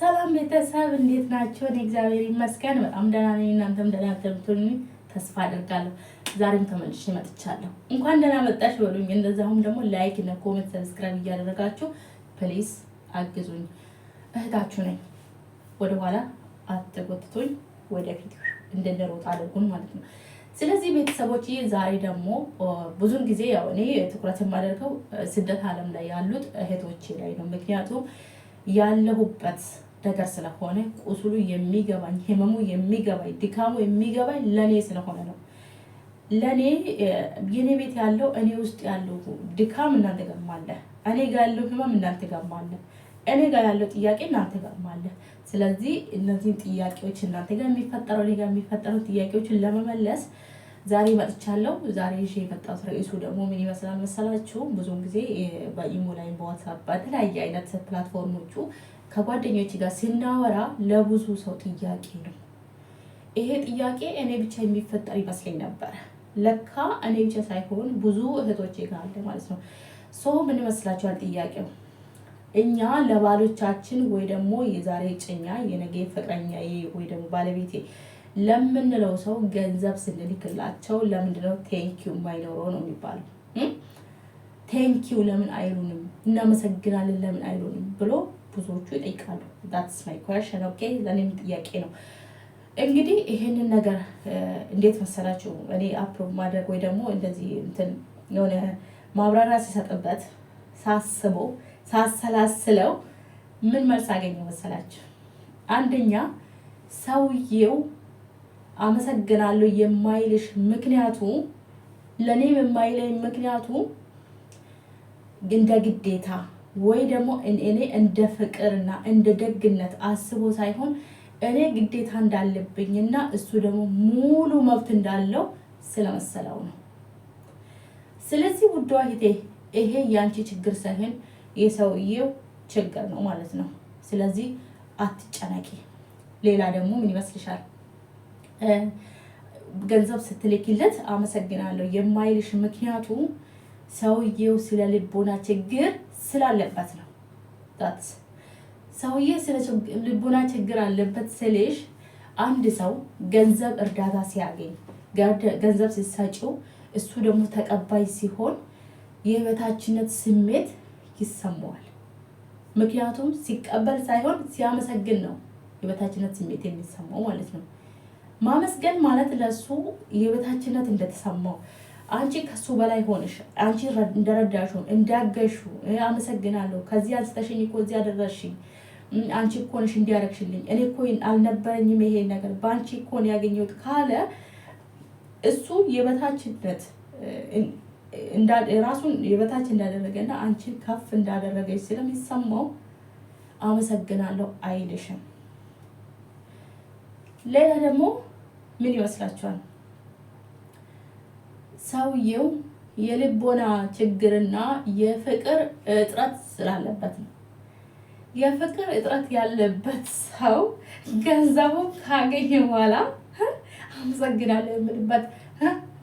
ሰላም ቤተሰብ፣ እንዴት ናቸው? እኔ እግዚአብሔር ይመስገን በጣም ደህና ነኝ። እናንተም ደህና እንደምትሆኑ ተስፋ አደርጋለሁ። ዛሬም ተመልሼ መጥቻለሁ። እንኳን ደህና መጣሽ በሉኝ። እንደዛሁም ደግሞ like እና comment፣ subscribe እያደረጋችሁ please አግዙኝ። እህታችሁ ነኝ። ወደኋላ አትጎትቱኝ፣ ወደፊት እንድንሮጥ አድርጉን ማለት ነው። ስለዚህ ቤተሰቦች፣ ዛሬ ደግሞ ብዙን ጊዜ ያው እኔ ትኩረት የማደርገው ስደት ዓለም ላይ ያሉት እህቶቼ ላይ ነው። ምክንያቱም ያለሁበት ነገር ስለሆነ፣ ቁስሉ የሚገባኝ፣ ህመሙ የሚገባኝ፣ ድካሙ የሚገባኝ ለእኔ ስለሆነ ነው። ለእኔ የኔ ቤት ያለው፣ እኔ ውስጥ ያለው ድካም እናንተ ጋርም አለ። እኔ ጋር ያለው ህመም እናንተ ጋርም አለ። እኔ ጋር ያለው ጥያቄ እናንተ ጋርም አለ። ስለዚህ እነዚህን ጥያቄዎች፣ እናንተ ጋር የሚፈጠረው፣ እኔ ጋር የሚፈጠረው ጥያቄዎችን ለመመለስ ዛሬ መጥቻለሁ። ዛሬ ይዤ የመጣሁት ርዕሱ ደግሞ ምን ይመስላል መሰላችሁ? ብዙውን ጊዜ በኢሞ ላይ፣ በዋትሳፕ፣ በተለያየ አይነት platform ኦቹ ከጓደኞች ጋር ስናወራ ለብዙ ሰው ጥያቄ ነው። ይሄ ጥያቄ እኔ ብቻ የሚፈጠር ይመስለኝ ነበረ። ለካ እኔ ብቻ ሳይሆን ብዙ እህቶቼ ጋር አለ ማለት ነው። So ምን ይመስላችኋል ጥያቄው? እኛ ለባሎቻችን ወይ ደግሞ የዛሬ እጮኛ፣ የነገ ፍቅረኛ ወይ ደግሞ ባለቤቴ ለምንለው ሰው ገንዘብ ስንልክላቸው ለምንድነው thank you የማይኖረው ነው የሚባለው። Thank you ለምን አይሉንም? እናመሰግናለን ለምን አይሉንም ብሎ ብዙዎቹ ይጠይቃሉ። That's my question, okay። ለእኔም ጥያቄ ነው። እንግዲህ ይሄንን ነገር እንዴት መሰላችሁ እኔ approve ማድረግ ወይ ደግሞ እንደዚህ እንትን የሆነ ማብራሪያ ሲሰጥበት ሳስበው ሳሰላስለው ምን መልስ አገኘው መሰላችሁ? አንደኛ፣ ሰውዬው አመሰግናለሁ የማይልሽ ምክንያቱ፣ ለእኔም የማይለኝ ምክንያቱ፣ እንደ ግዴታ ወይ ደግሞ እኔ እንደ ፍቅርና እንደ ደግነት አስቦ ሳይሆን እኔ ግዴታ እንዳለብኝና እሱ ደግሞ ሙሉ መብት እንዳለው ስለመሰለው ነው። ስለዚህ ውዷ እህቴ፣ ይሄ የአንቺ ችግር ሳይሆን የሰውዬው ችግር ነው ማለት ነው። ስለዚህ አትጨነቂ። ሌላ ደግሞ ምን ይመስልሻል? ገንዘብ ስትልኪለት አመሰግናለሁ የማይልሽ ምክንያቱ ሰውዬው ስለ ልቦና ችግር ስላለበት ነው። ሰውዬ ስለ ልቦና ችግር አለበት ስልሽ፣ አንድ ሰው ገንዘብ እርዳታ ሲያገኝ፣ ገንዘብ ሲሰጪው፣ እሱ ደግሞ ተቀባይ ሲሆን የበታችነት ስሜት ይሰማዋል። ምክንያቱም ሲቀበል ሳይሆን ሲያመሰግን ነው የበታችነት ስሜት የሚሰማው ማለት ነው። ማመስገን ማለት ለሱ የበታችነት እንደተሰማው፣ አንቺ ከሱ በላይ ሆነሽ፣ አንቺ እንደረዳሽው፣ እንዳገዝሽው፣ አመሰግናለሁ፣ ከዚህ አንስተሽኝ እኮ እዚህ አደረስሽኝ፣ አንቺ እኮ ነሽ እንዲያረግሽልኝ፣ እኔ እኮ አልነበረኝም ይሄ ነገር፣ በአንቺ እኮ ነው ያገኘሁት ካለ እሱ የበታችነት ራሱን የበታች እንዳደረገና አንቺን ከፍ እንዳደረገች ስለሚሰማው አመሰግናለሁ አይልሽም። ሌላ ደግሞ ምን ይመስላችኋል? ሰውየው የልቦና ችግርና የፍቅር እጥረት ስላለበት ነው። የፍቅር እጥረት ያለበት ሰው ገንዘቡ ካገኘ በኋላ አመሰግናለሁ የምልበት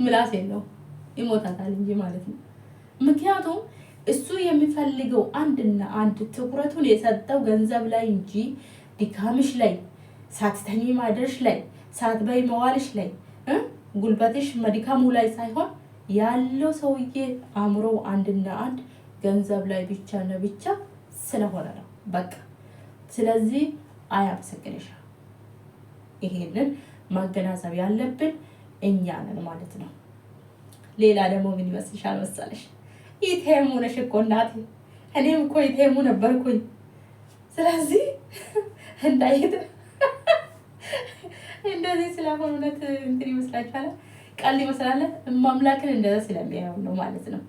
ምላስ የለውም፣ ይሞታታል እንጂ ማለት ነው። ምክንያቱም እሱ የሚፈልገው አንድና አንድ ትኩረቱን የሰጠው ገንዘብ ላይ እንጂ ድካምሽ ላይ፣ ሳትተኚ ማደርሽ ላይ፣ ሳትበይ መዋልሽ ላይ፣ ጉልበትሽ መድካሙ ላይ ሳይሆን ያለው ሰውዬ አእምሮ አንድና አንድ ገንዘብ ላይ ብቻ ነው፣ ብቻ ስለሆነ ነው በቃ። ስለዚህ አያመሰግንሽም። ይሄንን ማገናዘብ ያለብን እኛ ነን ማለት ነው። ሌላ ደግሞ ምን ይመስልሻል መሰለሽ? ATM ነሽ እኮ እናቴ፣ እኔም እኮ ATM ነበርኩኝ። ስለዚህ እንዳይት እንደዚህ ስለሆነ እውነት እንትን ይመስላችኋል? ቀልድ ይመስላል። እማምላክን እንደዛ ስለሚያየው ነው ማለት ነው።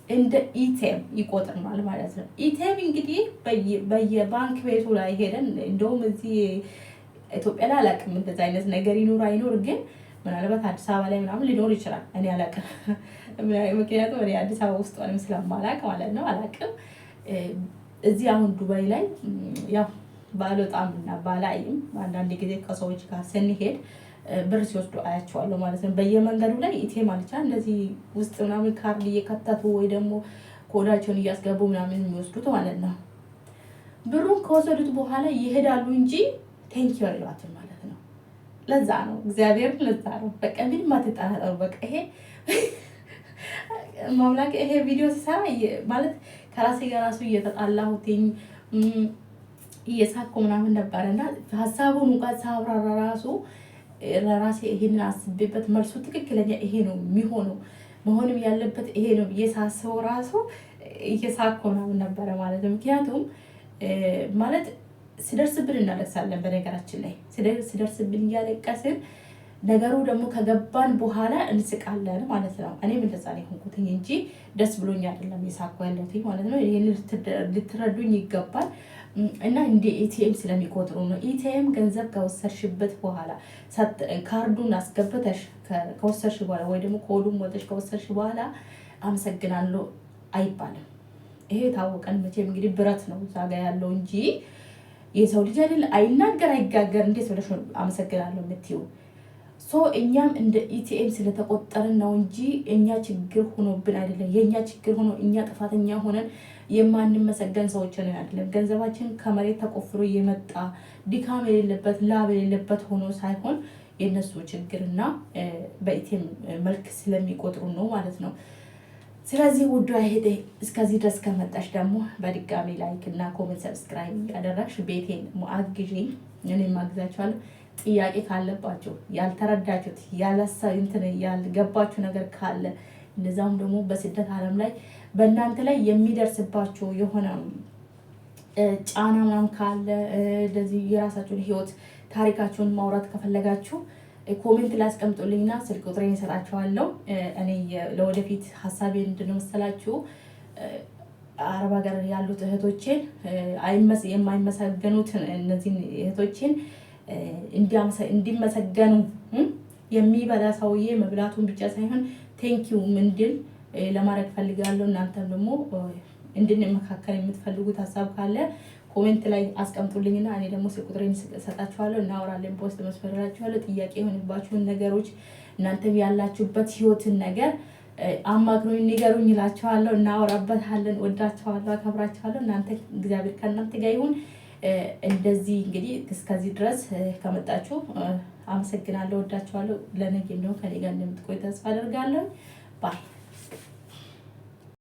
እንደ ATM ይቆጥርናል ማለት ነው። ATM እንግዲህ በየባንክ ቤቱ ላይ ሄደን፣ እንደውም እዚህ ኢትዮጵያ ላይ አላውቅም እንደዛ አይነት ነገር ይኖር አይኖር፣ ግን ምናልባት አዲስ አበባ ላይ ምናምን ሊኖር ይችላል። እኔ አላውቅም፣ ምክንያቱም እኔ አዲስ አበባ ውስጥ ምንም ስለማላውቅ ማለት ነው፣ አላውቅም። እዚህ አሁን ዱባይ ላይ ያው ባልወጣም እና ባላይም አንዳንድ ጊዜ ከሰዎች ጋር ስንሄድ ብር ሲወስዱ አያቸዋለሁ ማለት ነው። በየመንገዱ ላይ ATM አለቻ፣ እንደዚህ ውስጥ ምናምን ካርድ እየከተቱ ወይ ደግሞ ኮዳቸውን እያስገቡ ምናምን የሚወስዱት ማለት ነው። ብሩን ከወሰዱት በኋላ ይሄዳሉ እንጂ thank you አይሏትም ማለት ነው። ለዛ ነው፣ እግዚአብሔር፣ ለዛ ነው። በቃ ምንም አትጠራጠሩ። በቃ ይሄ ማምላክ ይሄ ቪዲዮ ሲሰራ ማለት ከራሴ ጋር ራሱ እየተጣላሁትኝ እየሳኩ ምናምን ነበረ። እና ሀሳቡን እንኳን ሳብራራ ራሱ ለራሴ ይሄንን አስቤበት መልሱ ትክክለኛ ይሄ ነው የሚሆነው፣ መሆንም ያለበት ይሄ ነው ብዬ ሳስበው ራሱ እየሳኩ ምናምን ነበረ ማለት ነው። ምክንያቱም ማለት ሲደርስብን እናለቅሳለን። በነገራችን ላይ ሲደርስብን እያለቀስን ነገሩ ደግሞ ከገባን በኋላ እንስቃለን ማለት ነው። እኔም እንደዛ ነው የሆንኩትኝ እንጂ ደስ ብሎኝ አይደለም የሳኩ ያለሁትኝ ማለት ነው። ይህን ልትረዱኝ ይገባል። እና እንደ ATM ስለሚቆጥሩ ነው። ATM ገንዘብ ከወሰድሽበት በኋላ፣ ካርዱን አስገብተሽ ከወሰድሽ በኋላ ወይ ደግሞ ኮዱን ሞልተሽ ከወሰድሽ በኋላ አመሰግናለሁ አይባልም። ይሄ የታወቀን መቼም እንግዲህ ብረት ነው እዛ ጋ ያለው እንጂ የሰው ልጅ አይደል፣ አይናገር አይጋገር። እንዴት ብለሽ አመሰግናለሁ የምትይው? So እኛም እንደ ATM ስለተቆጠርን ነው እንጂ እኛ ችግር ሆኖብን አይደለም። የእኛ ችግር ሆኖ እኛ ጥፋተኛ ሆነን የማንመሰገን ሰዎች ነን አይደለም። ገንዘባችን ከመሬት ተቆፍሮ የመጣ፣ ድካም የሌለበት፣ ላብ የሌለበት ሆኖ ሳይሆን የእነሱ ችግርና በ ATM መልክ ስለሚቆጥሩ ነው ማለት ነው። ስለዚህ ውዷ እህቴ፣ እስከዚህ ድረስ ከመጣሽ ደግሞ በድጋሚ like እና comment፣ subscribe እያደረግሽ ቤቴን አግዢኝ፣ እኔም አግዛችኋለሁ። ጥያቄ ካለባችሁ፣ ያልተረዳችሁት፣ ያላሳ እንትን ያልገባችሁ ነገር ካለ፣ እንደዛውም ደግሞ በስደት ዓለም ላይ በእናንተ ላይ የሚደርስባችሁ የሆነ ጫና ምናምን ካለ፣ እንደዚህ የራሳችሁን ህይወት ታሪካችሁን ማውራት ከፈለጋችሁ comment ላይ አስቀምጡልኝና ስልክ ቁጥሬን እሰጣችኋለሁ። እኔ ለወደፊት ሀሳቤ ምንድን ነው መሰላችሁ? አረብ ሀገር ያሉት እህቶቼን፣ የማይመሰገኑትን እነዚህን እህቶቼን እንዲመሰገኑ፣ የሚበላ ሰውዬ መብላቱን ብቻ ሳይሆን thank you እንዲል ለማድረግ ፈልጋለሁ። እናንተም ደግሞ እንድንመካከል የምትፈልጉት ሀሳብ ካለ comment ላይ አስቀምጡልኝና እኔ ደግሞ ስልክ ቁጥሬን እሰጣችኋለሁ። እናወራለን። በውስጥ መስመር እላችኋለሁ። ጥያቄ የሆንባችሁን ነገሮች፣ እናንተም ያላችሁበት ህይወትን ነገር አማክሩኝ፣ ንገሩኝ እላችኋለሁ። እናወራበታለን። ወዳችኋለሁ፣ አከብራችኋለሁ። እናንተ እግዚአብሔር ከእናንተ ጋር ይሁን። እንደዚህ እንግዲህ እስከዚህ ድረስ ከመጣችሁ አመሰግናለሁ፣ ወዳችኋለሁ። ለነገ ደግሞ ከኔ ጋር እንደምትቆይ ተስፋ አደርጋለሁ። Bye.